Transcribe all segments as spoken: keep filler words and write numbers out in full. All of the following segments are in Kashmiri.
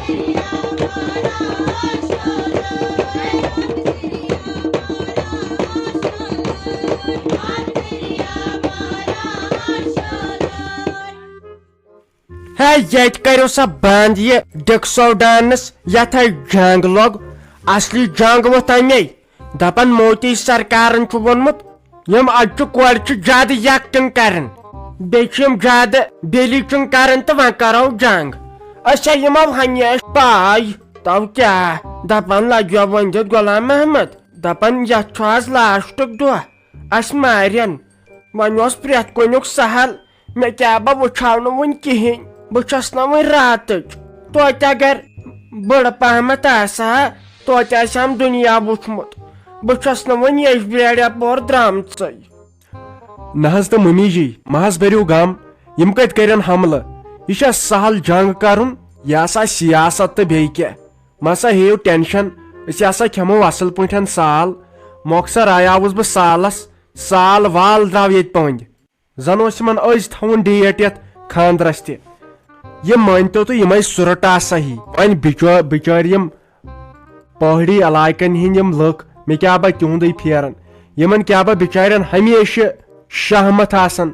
ہے، ییٚتہِ کٔرِو سا بنٛد یہِ ڈِکسو ڈانس، یتھ ہے جنگ لوٚگ۔ اصلی جنگ ووٚتھ امے۔ دپان موتی سرکارن چھُ ووٚنمُت، یِم اجہِ کورِ چھِ زیادٕ یکٹنگ کران، بیٚیہِ چھِ یِم زیادٕ بیلی چنگ کران تہٕ وۄنۍ کرو جنگ۔ أسۍ ہے یِمو ہمیشہِ پاے۔ تو کیٛاہ دپان لگیو وۄنۍ دیُت غلام محمد، دپان یتھ چھُ آز لاسٹُک دۄہ، اسہِ مارن۔ وۄنۍ اوس پرٛٮ۪تھ کُنیُک سہل۔ مےٚ کیٛاہ، بہٕ وٕچھاو نہٕ وُنہِ کِہیٖنۍ۔ بہٕ چھَس نہ وُنہِ راتٕچ۔ توتہِ اگر بٔڑ پہمتھ آسہٕ ہا، توتہِ آسہِ ہم دُنیا وُچھمُت۔ بہٕ چھَس نہٕ وُنہِ ییٚجبیارِ یپور درٛامژٕے۔ نہ حظ تہٕ ممی جی، مہ حظ بٔرِو غم۔ یِم کتہِ کرن حملہٕ؟ یہِ چھا سہل جنگ کرُن؟ یہِ آسا سیاست تہٕ بیٚیہِ کیٛاہ۔ مہ سا ہیٚیِو ٹینشن، أسۍ ہسا کھٮ۪مو اصل پٲٹھۍ سال۔ مۄخصر آیاوُس بہٕ سالس، سال وال درٛاو ییٚتہِ پٔنٛدۍ۔ زن اوس یِمن أزۍ تھاوُن ڈیٹ یتھ خاندرس تہِ۔ یِم مٲنتو تہٕ یِمے سُرٹا صحیح۔ وۄنۍ بچو-، بچٲرۍ یِم پہٲڑی علاقن ہٕنٛدۍ یِم لُکھ، مےٚ کیٛاہ با تِہُنٛدُے پھیران۔ یِمن کیٛاہ با بچارٮ۪ن ہمیشہِ شہمت آسان۔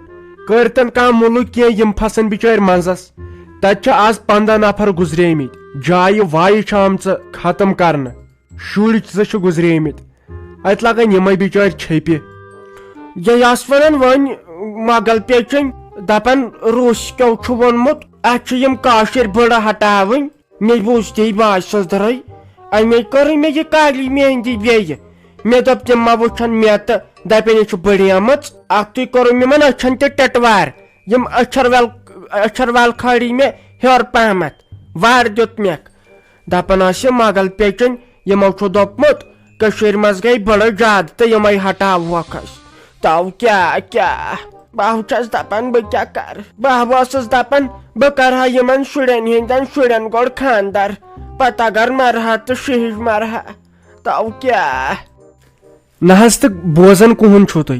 کٔرتن کانٛہہ مُلک کینٛہہ، یِم پھسن بچٲرۍ منٛزس۔ تتہِ چھِ آز پنٛداہ نفر گُزریمٕتۍ۔ جایہِ وایہِ چھِ آمژٕ ختم کرنہٕ۔ شُرۍ زٕ چھِ گُزریمٕتۍ۔ اتہِ لگن یِمے بچٲرۍ چھپہِ۔ یہِ آسہٕ ونان وۄنۍ مۄغل پیچن، دپان روٗس کیو چھُ ووٚنمُت، اتہِ چھِ یِم کٲشِر بٔڑٕ ہٹاوٕنۍ۔ مےٚ بوٗز تی باسٮ۪س درٕے، امے کٔرٕے مےٚ یہِ کالی مہندی بیٚیہِ۔ مےٚ دوٚپ، تِم ما وٕچھن مےٚ تہٕ دپن، یہِ چھُ بٔڑیمٕژ۔ اکھتُے کوٚرُم یِمن أچھن تہِ ٹٹوار۔ یِم أچھر ول-، أچھر ول کھٲڑی مےٚ ہیوٚر پہمتھ، وار دیُت مےٚ۔ دپان ٲسۍ یہِ مۄغل پیچن، یِمو چھُ دوٚپمُت، کٔشیٖرِ منٛز گٔے بٔڑٕ زیادٕ تہٕ یِمے ہٹاوہوکھ أسۍ۔ تو کیٛاہ، کیٛاہ؟ بہٕ چھَس دپان، بہٕ کیٛاہ کرٕ؟ بہٕ ٲسٕس دپان، بہٕ کرٕ ہا یِمن شُرٮ۪ن ہٕنٛدٮ۪ن شُرٮ۪ن گۄڈٕ خانٛدر، پتہٕ اگر مرٕ ہا تہٕ شہج مرٕ ہا۔ تو کیٛاہ؟ نہ حظ تہٕ بوزان کُہُنٛد چھُو تُہۍ؟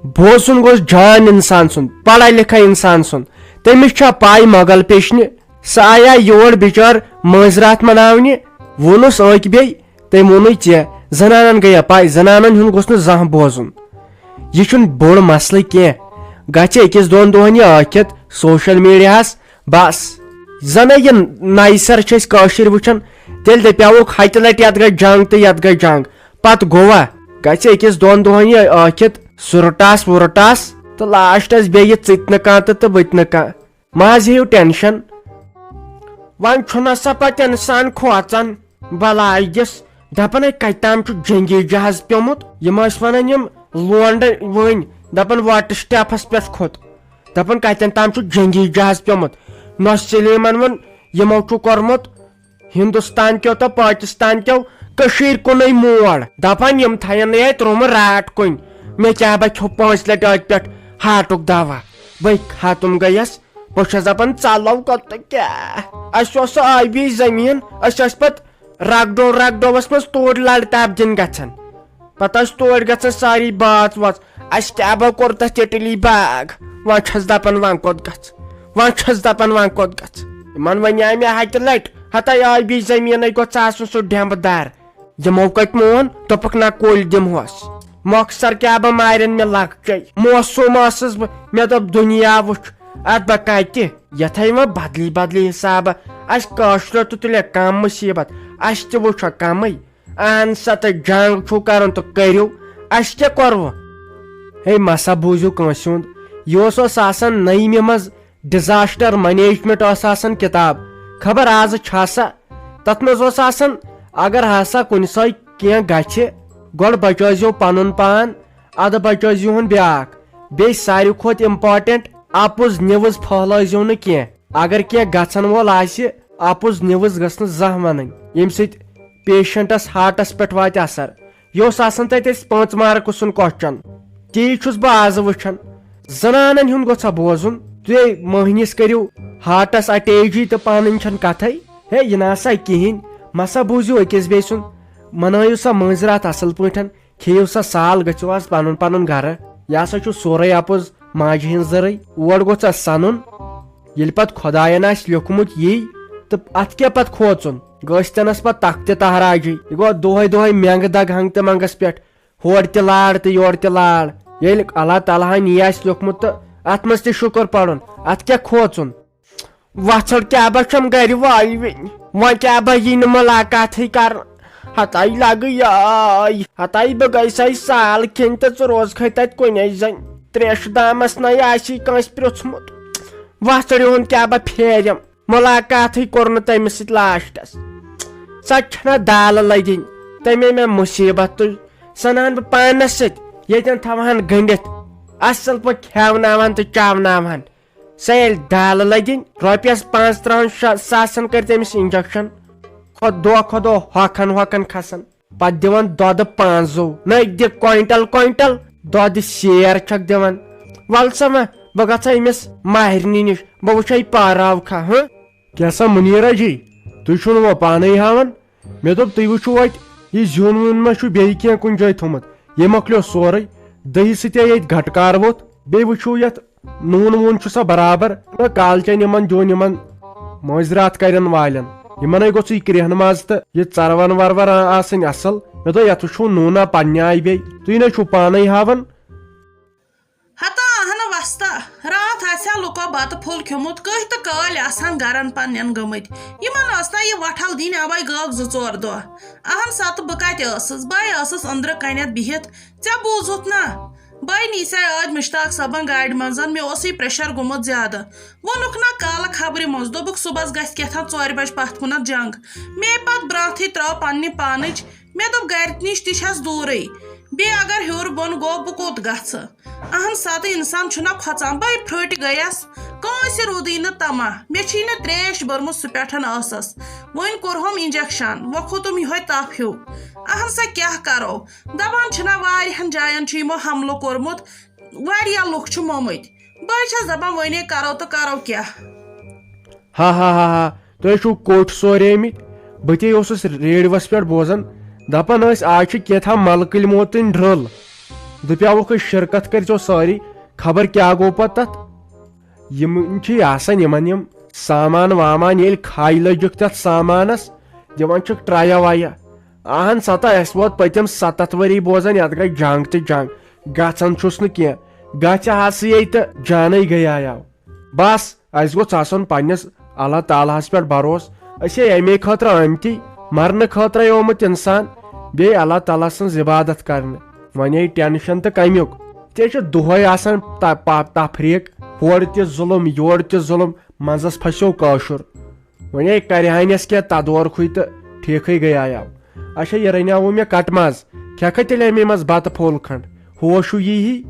بوزُن گوٚژھ جان انسان سُنٛد، پڑھا لکھا انسان سُنٛد۔ تٔمِس چھا پاے مۄغل پیشنہِ؟ سُہ آیا یور بچار مٲنٛزِ راتھ مناونہِ؟ ووٚنُس ٲکۍ بیٚیہِ، تٔمۍ ووٚنُے ژےٚ، زنانن گٔیا پاے، زنانن ہُنٛد گوٚژھ نہٕ زانٛہہ بوزُن۔ یہِ چھُنہٕ بوٚڑ مسلہٕ کینٛہہ، گژھِ أکِس دۄن دۄہن یہِ ٲکھِتھ سوشل میڈیاہس، بس۔ زنہٕ یہِ نَیہِ سرٕ چھِ أسۍ کٲشِرۍ وٕچھان، تیٚلہِ دَپیٛاوُکھ ہَتہِ لَٹہِ یَتھ گٔے جنگ تہٕ یَتھ گٔے جنگ۔ پتہٕ گوٚوا؟ گژھِ أکِس دۄن دۄہَن یہِ ٲکھِتھ سُرٹاس وُرٹاس تہٕ لاسٹَس بیٚیہِ ژٕ تہِ نہٕ کانٛہہ تہٕ، تہٕ بہٕ تہِ نہٕ کانٛہہ۔ مہ حظ ہیٚیِو ٹینشن۔ وۄنۍ چھُنہ سا پتہٕ اِنسان کھوژان بلاے دِس، دَپان، ہے، کَتہِ تام چھُ جنگی جہاز پیوٚمُت۔ یِم ٲسۍ وَنان یِم لونڈٕ وٲنۍ، دَپان، واٹس ٹیپَس پٮ۪ٹھ کھوٚت۔ دپان کتٮ۪ن تام چھُ جنگی جہاز پیومُت۔ نوش سلیمن ووٚن، یِمو چھُ کوٚرمُت ہندوستان کیو تہٕ پاکستان کیو کٔشیٖرِ کُنُے موڑ۔ دپان یِم تھاین نہٕ ییٚتہِ رومہٕ راٹ کُنۍ۔ مےٚ کیٛاہ بہ کھیوٚو پانٛژِ لٹہِ اتہِ پٮ۪ٹھ ہارٹُک دوا۔ بہٕ ختم گٔیس۔ بہٕ چھس دپان ژلو کوٚت تہٕ کیٛاہ؟ اسہِ اوس سُہ ٲبی زٔمیٖن، أسۍ ٲسۍ پتہٕ رگڈو رگڈوس منٛز توٗرۍ لڑِ تپ دِنۍ گژھان۔ پتہٕ ٲسۍ توٗرۍ گژھان ساری بٲژ وٲژ۔ اسہِ کیٛاہ با کوٚر تتھ اِٹلی باغ؟ وۄنۍ چھس دپان وۄنۍ کوٚت گژھ؟ وۄنۍ چھس دپان وۄنۍ کوٚت گژھ؟ یِمن ونیٛاے مےٚ ہتہِ لٹہِ، ہتے ٲبی زٔمیٖنٕے گوٚژھ آسُن سُہ ڈیمبہٕ دار۔ یِمو کتہِ مون؟ دوٚپُکھ نہ کُلۍ دِمہوس۔ مۄخصر کیٛاہ با مارن مےٚ لۄکچے۔ موسوم ٲسٕس بہٕ، مےٚ دوٚپ دُنیا وٕچھ۔ اتھ بہ کتہِ؟ یتھے وۄنۍ بدلی بدلی حسابہ۔ اسہِ کٲشریو تہِ تُلہِ کم مصیبت، اسہِ تہِ وٕچھو کمٕے۔ اہن سا، تہٕ جنگ چھُو کرُن تہٕ کٔرِو، اسہِ کیٛاہ کوٚروٕ؟ ہے مسا بوٗزِو کٲنٛسہِ ہُنٛد، یہِ اوس، اوس آسان نٔیمہِ منٛز disaster management ٲس آسان کتاب، خبر آزٕ چھا سا؟ تتھ منٛز اوس آسان، اگر ہسا کُنہِ سۭتۍ کینٛہہ گژھِ، گۄڈٕ بچٲیزیو پنُن پان، ادٕ بچٲیزیوہُن بیٛاکھ۔ بیٚیہِ ساروی کھۄتہٕ important، اپُز news پھٔہلٲیزیو نہٕ کینٛہہ۔ اگر کینٛہہ گژھن وول آسہِ، اپُز news گٔژھ نہٕ زانٛہہ ونٕنۍ، ییٚمہِ سۭتۍ patientس heartس پٮ۪ٹھ واتہِ اثر۔ یہِ اوس آسان تتہِ اسہِ پانٛژھ مارکہٕ سُنٛد question۔ تی چھُس بہٕ آزٕ وٕچھان۔ زنانن ہُنٛد گوٚژھ ہا بوزُن۔ تُہۍ مٔہنِس کٔرِو heartس attachی تہٕ پانٕنۍ چھنہٕ کتھے۔ ہے، یہِ نہ سا کِہینۍ۔ مسا بوٗزِو أکِس بیٚیہِ سُنٛد، منٲیِو سا مٲنٛزِ راتھ اصل پٲٹھۍ۔ کھیٚیِو سا سال، گٔژھِو آز پنُن پنُن گرٕ۔ یہِ ہسا چھُ سورُے اپُز ماجہِ ہٕنٛز زٔرٕے۔ اور گوٚژھ اَسہِ سَنُن، ییٚلہِ پتہٕ خۄداین آسہِ لیوٚکھمُت یی، تہٕ اتھ کیٛاہ پتہٕ کھوژُن؟ گٔژھۍ تنس پتہٕ تخت تہِ تہراجی۔ یہِ گوٚو دۄہے دۄہے مٮ۪نٛگہٕ دگ ہنٛگ تہٕ منٛگس پٮ۪ٹھ، ہورٕ تہِ لار تہٕ یورٕ تہِ لار۔ ییٚلہِ اللہ تعالیٰ ہن یی آسہِ لیوٚکھمُت تہٕ اتھ منٛز تہِ شُکر پرُن، اتھ کیٛاہ کھوژُن؟ وژھڑ کیٛاہ با چھم گرِ والوٕنۍ، وۄنۍ کیٛاہ با یی نہٕ ملاقاتٕے کرنہٕ۔ ہتاے لگہٕ یاے، ہتاے بہٕ گٔے سۄے سال کھیٚنۍ تہٕ ژٕ روزکھے تتہِ کُنے زٔنۍ۔ تریشہِ دامس نے آسی کٲنٛسہِ پرٛژھمُت۔ وژھڑِ ہُنٛد کیٛاہ با پھیرم، ملاقاتٕے کوٚر نہٕ تٔمِس سۭتۍ لاسٹس۔ سۄ تہِ چھنہ دالہٕ لٔدِنۍ، تٔمۍ مےٚ مُصیبت تُج۔ سۄ نہن بہٕ پانس سۭتۍ ییٚتٮ۪ن تھاوہن گٔنڈِتھ، اصل پٲٹھۍ کھیاوناوہن تہٕ چاوناوہن۔ سۄ ییٚلہِ دالہٕ لٔدِنۍ، رۄپیس پانٛژترٕہن شا-، ساسن کٔرۍ تٔمِس انجکشن۔ کھۄ-، دۄہ کھۄ دۄہ ہۄکھان ہۄکھان کھسان۔ پتہٕ دِوان دۄدٕ پانٛژو، نٔے دِ کوینٹل کوینٹل دۄدٕ سیر چھکھ دِوان۔ ول سا وۄنۍ، بہٕ گژھٕ أمِس ماہرنہِ نِش، بہٕ وٕچھے پاراو کھا، ہہ؟ کیٛاہ سا منیرا جی، تُہۍ چھِو نہٕ وۄنۍ پانے ہاوان؟ مےٚ دوٚپ، تُہۍ وٕچھِو اَتہِ، یہِ زیُن ویُن ما چھُ بیٚیہِ کینٛہہ کُنہِ جایہِ تھوٚمُت؟ یہِ مۄکلیو سورُے، دٔہہِ سۭتۍ ییٚتہِ گٹہٕ کار ووٚتھ۔ بیٚیہِ وٕچھِو یَتھ نوٗن ووٗن چھُ سا برابر؟ نہ، کالچن یِمن دیُن، یِمن مٲنٛزِ راتھ کرن والٮ۪ن، یِمنے گوٚژھ یہِ کرٛیٚہن ماز تہٕ یہِ ژروَن ورور آ-، آسٕنۍ اصل۔ مےٚ دوٚپ، یتھ وٕچھِو نوٗنا پننہِ آیہِ بیٚیہِ، تُہۍ نے چھِو پانے ہاوان۔ ہتا اہن وستا، راتھ آسہِ ہا لُکو بتہٕ پھوٚل کھیوٚمُت، کٔہۍ تہٕ کٲلۍ آسہٕ ہن گرن پننٮ۪ن گٔمٕتۍ۔ یِمن ٲس نا یہِ وٹھل دِنۍ اوے گٲو زٕ ژور دۄہ۔ اہن سا تہٕ بہٕ کتہِ ٲسٕس؟ بے ٲسٕس أنٛدرٕ کنٮ۪تھ بِہِتھ، ژےٚ بوٗزُتھ نا؟ بے نیٖسے ٲدۍ مشتاق صٲبن گاڑِ منٛز، مےٚ اوسُے پریشر گوٚمُت زیادٕ۔ ووٚنُکھ نا کالہٕ خبرِ منٛز، دوٚپُکھ صُبحس گژھِ کیٛاہ تام ژورِ بجہِ پتھ کُنتھ جنگ۔ مے پتہٕ برٛونٛٹھٕے ترٲو پننہِ پانٕچ۔ مےٚ دوٚپ گرِ نِش تہِ چھس دوٗرٕے، بیٚیہِ اگر ہیوٚر بۄن گوٚو بہٕ کوٚت گژھٕ؟ اہن سا تہٕ انسان چھُنہ کھۄژان، بے پھرٛٹۍ گٔیس، کٲنٛسہِ روٗدٕے نہٕ طمع۔ مےٚ چھِی نہٕ تریش بٔرمٕژ سُہ پٮ۪ٹھن ٲسس، وۄنۍ کوٚرہوم انجکشن، وۄنۍ کھوٚتُم یِہوے تپھ ہیوٗ۔ اہن سا کیٛاہ کرو؟ دپان چھِنہ واریاہن جاین چھُ یِمو حملہٕ کوٚرمُت، واریاہ لُکھ چھِ مۄمٕتۍ۔ بہٕ چھس دپان وۄنۍ ہے کرو تہٕ کرو کیٛاہ؟ ہا ہا ہا ہا، تُہۍ چھِو کوٚٹھۍ سوریمٕتۍ۔ بہٕ تہِ اوسُس ریڈیوس پٮ۪ٹھ بوزان، دپان ٲسۍ آز چھِ کینٛژھا ملکٕلۍ موتٕنۍ ڈرٛل۔ دپیاوُکھ أسۍ شرکت کٔرۍزیو سٲری، خبر کیٛاہ گوٚو پتہٕ تتھ۔ یِم چھِ آسان یِمن یِم سامان وامان ییٚلہِ کھاے لٔجِکھ تتھ سامانس، دِوان چھِکھ ٹرٛایہ وایہ۔ اہن سا تہٕ اَسہِ ووت پٔتِم ستتھ ؤری بوزان یتھ گٔے جنگ تہٕ جنگ، گژھان چھُس نہٕ کینٛہہ، گژھِ ہسا یے تہٕ جانے گٔیایاو۔ بس، اسہِ گوٚژھ آسُن پننِس اللہ تعالیٰ ہس پٮ۪ٹھ بھروسہٕ۔ أسۍ ہے امے خٲطرٕ آمتی، مرنہٕ خٲطرے آمُت انسان، بیٚیہِ اللہ تعالیٰ سٕنٛز عبادت کرنہٕ۔ وۄنۍ ہے ٹینشن تہٕ کمیُک، ژےٚ چھُ دۄہے آسان ت-، پ-، تفریٖق، ہورٕ تہِ ظُلُم، یورٕ تہِ ظُلُم، منٛزس پھسیو کٲشُر۔ وۄنۍ ہے کرِہانس کینٛہہ تدورکھٕے تہٕ ٹھیٖکھٕے گٔیایاو۔ اچھا، یہِ رنیاوُ مےٚ کٹہٕ ماز، کھٮ۪کھٕ تیٚلہِ امے منٛز بتہٕ پھوٚل کھنٛڈ، ہوش ہیوٗ یی ہی۔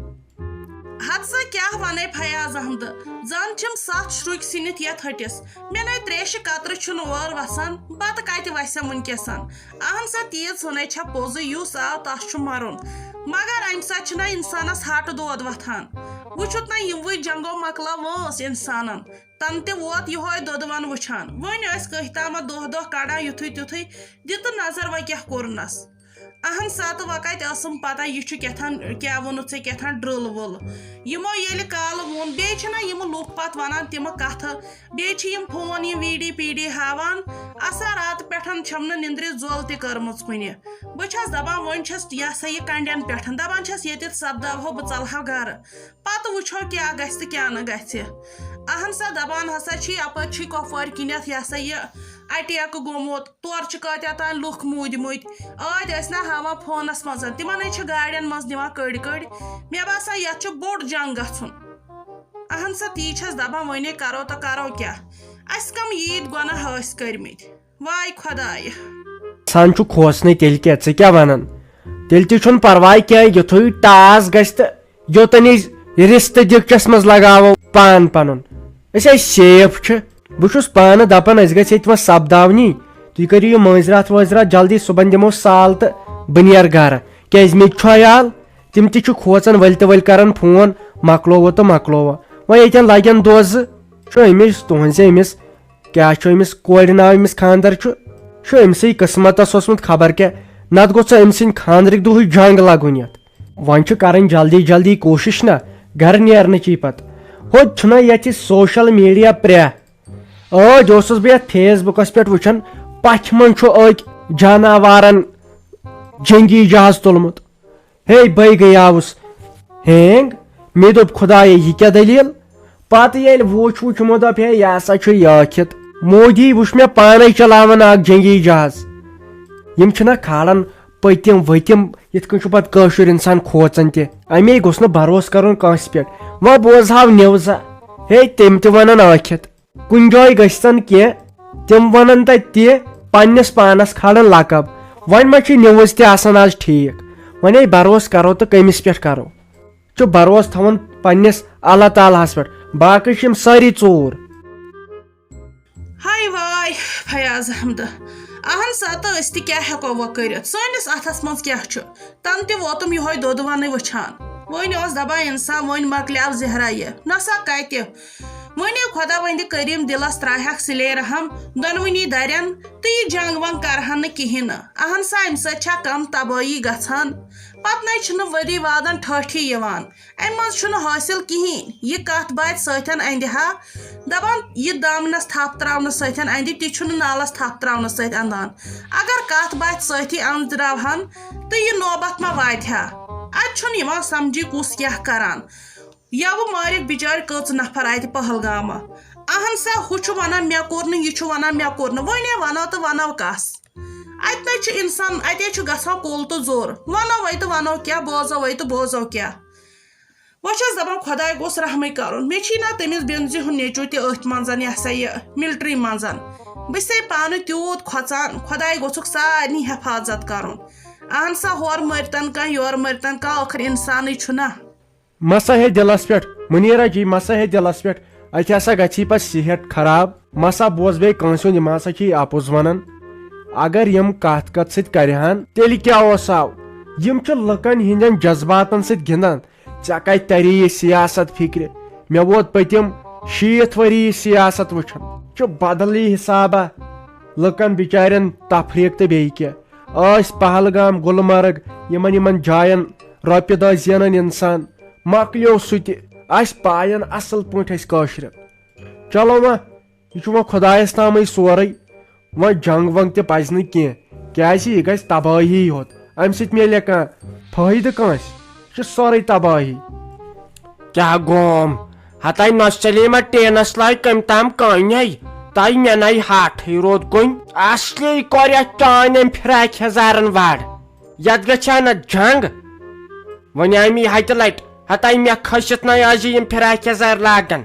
ہتہٕ سا کیٛاہ ونے فیاض احمدٕ، زن چھِم ستھ شرُکۍ سِنِتھ یتھ ۂٹِس۔ مےٚ نے تریشہِ قطرٕ چھُنہٕ اورٕ وسان، بتہٕ کتہِ وسٮ۪م وُنکیسن؟ اہن سا تیٖژ ہٕنے چھےٚ پوٚزٕے، یُس آو تس چھُ مرُن۔ مگر امہِ سۭتۍ چھُنہ انسانس ہٹہٕ دود وتھان؟ وُچھُتھ نہ یِموٕے جنگو مۄکلٲو وٲنٛس انسانن۔ تن تہِ ووت یِہوے دۄدٕ ون وٕچھان۔ وۄنۍ ٲسۍ کٔہۍ تامتھ دۄہ دۄہ کڑان یُتھُے تیُتھُے، دِ تہٕ نظر وۄنۍ کیٛاہ کوٚرنس۔ اہن سا تہٕ وۄنۍ کتہِ ٲسٕم پتہ یہِ چھُ کیٛاہ تھان، کیٛاہ ووٚنُتھ ژےٚ کیٛاہ تھان ڈرٛل وُل۔ یِمو ییٚلہِ کالہٕ ووٚن، بیٚیہِ چھِنہ یِم لُکھ پتہٕ ونان تِمہٕ کتھٕ، بیٚیہِ چھِ یِم فون یِم وی ڈی پی ڈی ہاوان۔ اسا راتہٕ پٮ۪ٹھ چھَم نہٕ نِندرِ زۄل تہِ کٔرمٕژ کُنہِ۔ بہٕ چھَس دپان وۄنۍ چھَس یہِ ہسا یہِ کنڈٮ۪ن پٮ۪ٹھ، دپان چھَس ییٚتٮ۪تھ سپداوہو بہٕ ژلہٕ ہا گرٕ۔ پتہٕ وٕچھو کیٛاہ گژھِ تہٕ کیٛاہ نہٕ گژھِ۔ اہن سا، دپان ہسا چھِ یپٲرۍ چھِ کۄپوارِ کِنٮ۪تھ یہِ ہسا یہِ اٹیک گوٚمُت، تورٕ چھِ کۭتیٛاہ تام لُکھ موٗدمٕتۍ۔ ٲدۍ ٲسۍ نہ ہاوان فونس منٛز، تِمن ہے چھِ گاڑٮ۪ن منٛز نِوان کٔڑۍ کٔڑۍ۔ مےٚ باسان یتھ چھُ بوٚڑ جنگ گژھُن۔ اہن سا، تی چھس دپان، وۄنۍ ہے کرو تہٕ کرو کیٛاہ؟ اسہِ کم ییٖتۍ گۄناہ ٲسۍ کٔرمٕتۍ؟ واے خۄدایہِ۔ انسان چھُ کھوژنٕے، تیٚلہِ کیٛاہ؟ ژٕ کیٛاہ ونان؟ تیٚلہِ تہِ چھُنہٕ پرواے کینٛہہ، یُتھُے ٹاس گژھِ تہٕ یوٚتن أسۍ رِستہٕ دیٖگچس منٛز لگاوو پان پنُن، أسۍ ہے safe چھِ۔ بہٕ چھُس پانہٕ دپان، أسۍ گژھِ ییٚتہِ وۄنۍ سپداونی، تُہۍ کٔرِو یہِ مٲنٛزِ راتھ وٲنٛزِ راتھ جلدی، صُبحن دِمو سال تہٕ بہٕ نیرٕ گرٕ، کیٛازِ مےٚ تہِ چھُ عیال، تِم تہِ چھِ کھوژان، ؤلۍ تہٕ ؤلۍ کرن فون، مۄکلووُ تہٕ مۄکلووُ۔ وۄنۍ ییٚتٮ۪ن لگن دۄہ زٕ، چھُ أمِس، تُہنٛزِ أمِس کیٛاہ چھُ أمِس کورِ ناو، أمِس خانٛدر چھُ، چھُ أمسٕے قٕسمتس اوسمُت خبر کیٛاہ، نتہٕ گوٚژھ أمۍ سٕنٛدِ خانٛدرٕکۍ دۄہٕے جنگ لگُن یتھ۔ وۄنۍ چھُ کرٕنۍ جلدی جلدی کوٗشش نا گرٕ نیرنٕچی پتہٕ۔ ہوٚتہِ چھُنہ یتہِ social media پرٛیہ۔ ٲدۍ اوسُس بہٕ یتھ فیس بُکس پٮ۪ٹھ وٕچھان، پتھِ منٛز چھُ أکۍ جاناوارن جنگی جہاز تُلمُت۔ ہے، بے گٔیاوُس ہینگ۔ مےٚ دوٚپ، خدایا، یہِ کیٛاہ دٔلیٖل؟ پتہٕ ییٚلہِ وُچھ، وُچھ، یِمو دوٚپ، ہے، یہِ ہسا چھُ یٲکھِتھ۔ مودی وُچھ مےٚ پانے چلاوان اکھ جنگی جہاز۔ یِم چھِنہ کھالان پٔتِم ؤتِم، یِتھ کٔنۍ چھُ پتہٕ کٲشُر انسان کھوژان تہِ۔ امے گوٚژھ نہٕ بھروسہٕ کرُن کٲنٛسہِ پٮ۪ٹھ۔ وۄنۍ بوزہاو نِوزا، ہے، تِم تہِ ونان ٲکھِتھ۔ کُنہِ جایہِ گژھِ تن کینٛہہ، تِم ونن تتہِ تہِ، پننِس پانس کھالن لقب۔ وۄنۍ ما چھِ نِوٕز تہِ آسان آز ٹھیٖک؟ وۄنۍ ہے بروسہٕ کرو تہٕ کٔمِس پٮ۪ٹھ کرو؟ چھُ بروسہٕ تھاوُن پننِس اللہ تعالیٰ ہس پٮ۪ٹھ، باقٕے چھِ یِم سٲری ژوٗر۔ ہاے واے، فیاض احمد، اہن سا، تہٕ أسۍ تہِ کیٛاہ ہٮ۪کو وۄنۍ کٔرِتھ؟ سٲنِس اتھس منٛز کیٛاہ چھُ؟ تن تہِ ووتُم یِہوے دۄد ونٕے وٕچھان۔ وۄنۍ اوس دپان انسان، وۄنۍ مۄکلیو زہرا یہِ۔ نسا کتہِ؟ وۄنۍ ییٚلہِ خۄداوندِ کریم دِلس ترٛایہَکھ صلے رحم دۄنوٕنی درٮ۪ن، تہٕ یہِ جنگ ونگ کرہن نہٕ کِہیٖنۍ نہٕ۔ اہن سا، امہِ سۭتۍ چھا کم تبٲہی گژھان؟ پتہٕ نَے چھِنہٕ ؤری وادن ٹھٲٹھی یِوان۔ امہِ منٛز چھُنہٕ حٲصِل کِہیٖنۍ۔ یہِ کتھ باتھِ سۭتۍ اندِ ہا، دپان، یہِ دامنس تھپھ تراونہٕ سۭتۍ اندِ، تہِ چھُنہٕ نالس تھپھ تراونہٕ سۭتۍ اندان۔ اگر کتھ باتھِ سۭتی انزراوہن، تہٕ یہِ نوبت ما واتہِ ہا؟ اتہِ چھُنہٕ یِوان سمجھی کُس کیٛاہ کران۔ یوٕ مٲرِکھ بِچارِ کٔژ نفر اتہِ پہلگامہٕ۔ اہن سا، ہُہ چھُ ونان مےٚ کوٚر نہٕ، یہِ چھُ ونان مےٚ کوٚر نہٕ۔ وۄنۍ ہے ونو تہٕ ونو کس؟ اتہِ نَے چھُ انسان، اتے چھُ گژھان کُل تہٕ زوٚر۔ ونو وۄنۍ تہٕ ونو کیٛاہ، بوزو وۄنۍ تہٕ بوزو کیٛاہ؟ وۄنۍ چھَس دپان خۄداے گوٚژھ رحمٕے کرُن۔ مےٚ چھُے نا تٔمِس بیٚنزِ ہُنٛد نیٚچوٗ تہِ أتھۍ منٛز، یہِ ہسا یہِ ملٹری منٛز۔ بہٕ چھسے پانہٕ تیوٗت کھۄژان، خۄداے گوٚژھُکھ سارنٕے حفاظت کرُن۔ اہن سا، ہورٕ مٔرتن کانٛہہ، یورٕ مٔرتن کانٛہہ، ٲخٕر انسانٕے چھُ نا۔ مسا ہے دِلس پٮ۪ٹھ، منیرا جی، مسا ہے دِلس پٮ۪ٹھ۔ اتہِ ہسا گژھی پتہٕ صحت خراب۔ مسا بوز بیٚیہِ کٲنٛسہِ ہُنٛد، یِم ہسا چھِ اپُز ونان۔ اگر یِم کتھ کتھ سۭتۍ کرِہن، تیٚلہِ کیٛاہ اوس آو؟ یِم چھِ لُکن ہٕنٛدٮ۪ن جذباتن سۭتۍ گِنٛدان۔ ژےٚ کتہِ تری یہِ سیاست فکرِ؟ مےٚ ووت پٔتِم شیٖتھ ؤری یہِ سیاست وٕچھان۔ چھُ بدلٕے حسابہ، لُکن بچارٮ۪ن تفریق تہٕ بیٚیہِ کینٛہہ۔ ٲسۍ پہلگام، گلمرگ، یِمن یِمن جاین رۄپیہِ دہ زینان انسان، مۄکلیو سُہ تہِ۔ اسہِ پاین اصل پٲٹھۍ أسۍ کٲشرٮ۪ن۔ چلو وۄنۍ، یہِ چھُ وۄنۍ خۄدایس تامٕے سورُے۔ وۄنۍ جنگ ونگ تہِ پزِ نہٕ کینٛہہ، کیازِ یہِ گژھِ تبٲہی یوت۔ امہِ سۭتۍ میلہِ کانٛہہ فٲیدٕ کٲنٛسہِ؟ یہِ چھُ سورُے تبٲہی۔ کیٛاہ گوم؟ ہتاے نۄشہِ سلیمہ ٹینس لایہِ کٔمۍ تام کٲنی، تاے مےٚ نے ہاٹھٕے روٗد کُنہِ۔ اصلی کوٚر یتھ چانٮ۪ن فراک یزارن وڑ۔ یتھ گژھِ ہا نہ جنگ۔ وۄنۍ آیہِ مےٚ ہتہِ لٹہِ، ہتاے مےٚ کھٔسِتھ نے آز یِم فراک یزار لاگن۔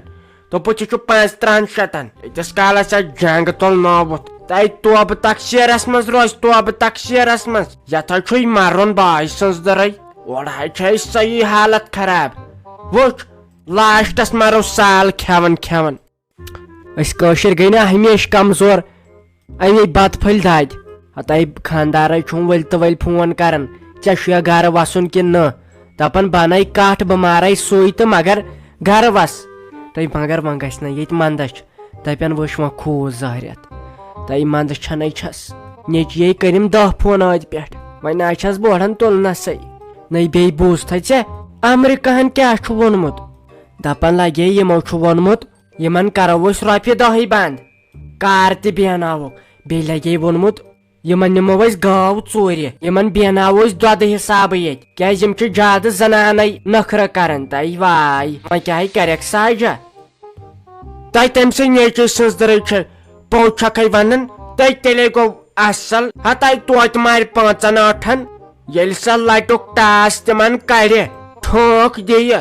دوٚپُکھ، "یہِ چھُ پانٛژترٕٛہن شیٚتن۔" ییٖتِس کالس ژےٚ جنگ تُل نوبُت، تَے توبہٕ تقصیرس منٛز روزِ، توبہٕ تقصیرس منٛز۔ یتھ حظ چھُے مرُن باے سٕنٛز دٔرٕے۔ اورٕ حظ چھے صحیح حالت خراب۔ وٕچھ، لاسٹس مرو سال کھٮ۪وان کھٮ۪وان۔ أسۍ کٲشِر گٔے نا ہمیشہِ کمزور، اَمے بتہٕ پھٔلۍ دادِ۔ ہتاے خاندارے چھُم ؤلۍ تہٕ ؤلۍ فون کران، "ژےٚ چھُیا گرٕ وسُن کِنہٕ نہٕ؟" دپان، "بنَے کٹھ، بہٕ مارے سُے تہٕ مگر گرٕ وس۔" تہٕ مگر وۄنۍ گژھِ نہ ییٚتہِ مندچھ۔ دپن، "وٕچھ وۄنۍ کھوٗژ زہرٮ۪تھ۔" تہٕ مندچھنے چھس۔ نیٚچیے کٔرِم دہ فون ٲدۍ پٮ۪ٹھ۔ وۄنۍ نہ چھس بہٕ اورن تُلنسے۔ نٔے بیٚیہِ بوٗزتھے ژےٚ امریکہن کیٛاہ چھُ ووٚنمُت؟ دپان لگے یِمو چھُ ووٚنمُت، یِمن کرو أسۍ رۄپیہِ دہٕے بنٛد، کار تہِ بیہناوو۔ بیٚیہِ لگے ووٚنمُت، یِمن نِمو أسۍ گٲو ژوٗرِ، یِمن بیہناوو أسۍ دۄدٕ حسابہٕ ییٚتہِ، کیازِ یِم چھِ زیادٕ زنانے نخرٕ کران۔ تہٕ واے، وۄنۍ کیٛاہ کرکھ ساجہ؟ تۄہہِ تٔمۍ سٕے نیچوۍ سٕنٛز دٔرٕے چھےٚ، پوٚز چھکھے ونان، تہٕ تیٚلے گوٚو اصل۔ ہتاے توتہِ مارِ پانٛژن ٲٹھن، ییٚلہِ سۄ لٹُک ٹاس تِمن کرِ، ٹھونٛکھ دِیہِ،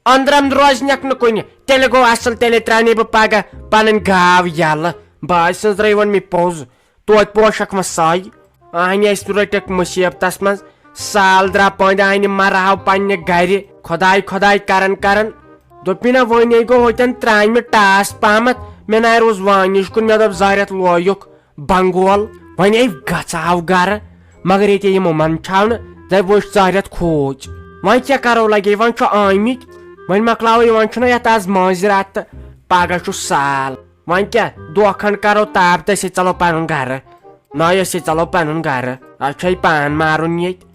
أنٛدرم روزنکھ نہٕ کُنہِ۔ تیٚلہِ گوٚو اصل، تیٚلے ترٛاونے بہٕ پگاہ پنٕنۍ گاو یلہٕ۔ باسہِ سٕنٛز درٛاے ووٚن مےٚ پوٚز، توتہِ پوشکھ مہ ساے۔ اہنہِ اسہِ رٔٹکھ مُصیبتس منٛز۔ سال درٛاو پٲنٛدِ اہنہِ مرہاو پننہِ گرِ۔ خۄداے خۄداے کران کران دوٚپ مےٚ، نہ وۄنۍ گوٚو ہوتٮ۪ن ترٛامہِ ٹاس پہمتھ۔ مےٚ نہ روٗز وانِش کُن، مےٚ دوٚپ، زہرٮ۪تھ لویُکھ بنگول۔ وۄنۍ ہے گژھہو گرٕ، مگر ییٚتہِ یِمو منٛدچھاو نہٕ، دپہِ وٕچھ ژارٮ۪تھ کھوٗژ۔ وۄنۍ کیٛاہ کرو لگے، وۄنۍ چھُ آمٕتۍ، وۄنۍ مۄکلاوو یہِ، وۄنۍ چھُنہ یتھ آز مٲنٛزِ راتھ تہٕ پگاہ چھُ سال۔ وۄنۍ کیٛاہ، دۄہ کھنٛڈ کرو تاپھ تہٕ أسۍ ژلو پنُن گرٕ۔ نہ، أسۍ ژلو پنُن گرٕ، اسہِ چھُ پان مارُن ییٚتہِ۔